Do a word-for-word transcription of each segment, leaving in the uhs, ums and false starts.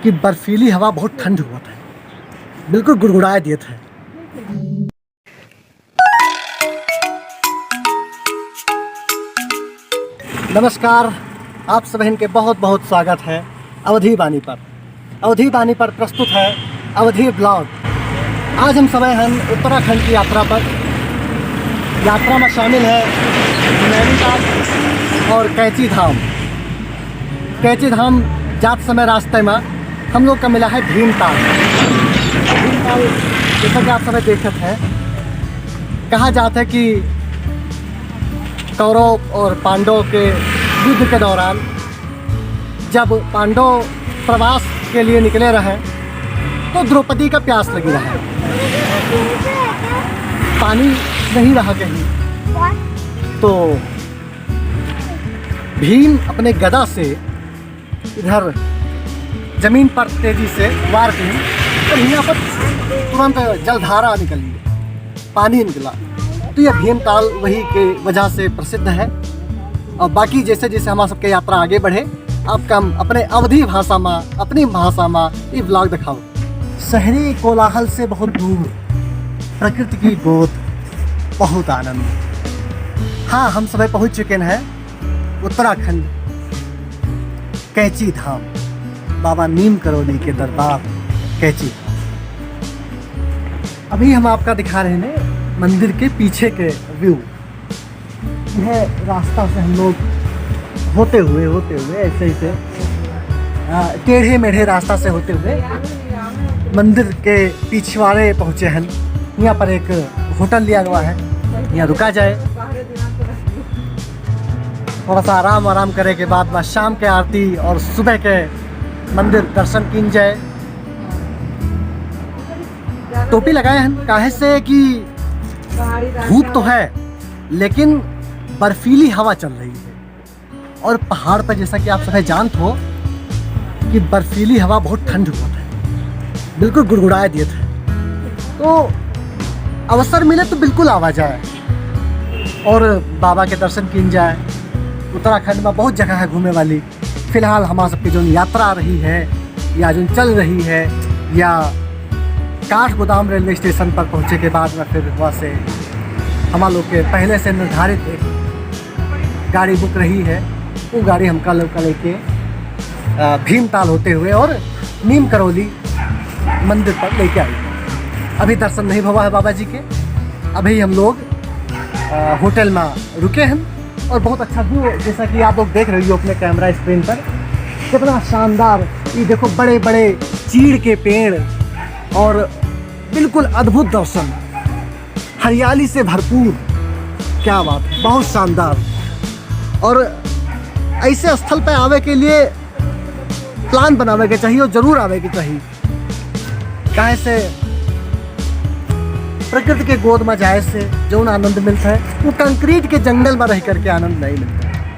कि बर्फीली हवा बहुत ठंड होत है, बिल्कुल गुड़गुड़ाए देत है। नमस्कार, आप सभी के बहुत बहुत स्वागत है अवधी बानी पर। अवधी बानी पर प्रस्तुत है अवधी vlog। आज हम सभी हन उत्तराखंड की यात्रा पर। यात्रा में शामिल है नैनीताल और कैंची धाम। कैंची धाम जात समय रास्ते में हम लोग का मिला है भीमताल। भीमताल, जैसा कि आप सभी देखत हैं, कहा जात है कि कौरव और पांडव के युद्ध के दौरान जब पांडव प्रवास के लिए निकले रहे, तो द्रौपदी का प्यास लगी रहा, पानी नहीं रहा कहीं, तो भीम अपने गदा से इधर जमीन पर तेजी से वार की और यहाँ पर तुरंत जलधारा निकली, पानी निकला। तो यह भीमताल वही के वजह से प्रसिद्ध है। और बाकी जैसे जैसे हमार सबके यात्रा आगे बढ़े, आपका हम अपने अवधी भाषा में, अपनी भाषा में ये vlog दिखाओ। शहरी कोलाहल से बहुत दूर, प्रकृति की गोद, बहुत आनंद। हाँ, हम सभी पहुँच चुके हैं उत्तराखंड, कैंची धाम, बाबा नीम करौली के दरबार कैंची धाम। अभी हम आपका दिखा रहे हैं मंदिर के पीछे के view। यह रास्ता से हम लोग होते हुए, होते हुए ऐसे, ऐसे, आ, टेढ़े मेढ़े रास्ता से होते हुए मंदिर के पिछवाड़े पहुँचे हैं। यहाँ पर एक होटल लिया हुआ है, यहाँ रुका जाए, थोड़ा सा आराम, आराम करे के बाद, बाद शाम के आरती और सुबह के मंदिर दर्शन कीन जाए। टोपी लगाए हैं, काहे से कि धूप तो है, लेकिन बर्फीली हवा चल रही है। और पहाड़ पर, जैसा कि आप सभी जानत हो, कि बर्फीली हवा बहुत ठंड होत है, बिल्कुल गुड़गुड़ाए देत है। तो अवसर मिले तो बिल्कुल आवा जाए और बाबा के दर्शन कीन जाए। उत्तराखंड में बहुत जगह है घूमे वाली। फिलहाल हमार सबके जौन यात्रा रही है या जौन चल रही है, या काठगोदाम रेलवे स्टेशन पर पहुँचे के बाद में फिर वहाँ से हमार लोग के पहले से निर्धारित एक गाड़ी बुक रही है, वो गाड़ी हमका लोग का लेके, अ, भीमताल होते हुए और नीम करौली मंदिर पर लेके आई। अभी दर्शन नहीं भवा है बाबा जी के, अभी हम लोग, अ, होटल में रुके हैं और बहुत अच्छा व्यू, जैसा कि आप लोग देख रहे हो अपने कैमरा स्क्रीन पर, कितना शानदार। ये देखो, बड़े बड़े चीड़ के पेड़ और बिल्कुल अद्भुत दर्शन, हरियाली से भरपूर। क्या बात, बहुत शानदार। और ऐसे स्थल पे आवे के लिए प्लान बनावे के चाहिए और जरूर आवे के चाहिए, काहे से प्रकृति के गोद में जाए से जौन आनंद मिलता है, वो कंक्रीट के जंगल में रह करके आनंद नहीं मिलता है।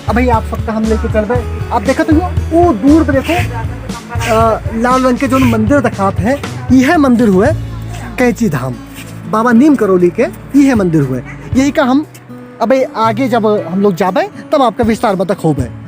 अभी आप सबका हम लेके चलबे, आप देखत हो वो दूर पे देखो, अ, लाल रंग के जौन मंदिर दिखात है, यह मंदिर हुए कैंची धाम, बाबा नीम करौली के यह मंदिर हुए। यही का हम अबे आगे जब हम लोग जाबे, तब आपका विस्तार में दिखौबे।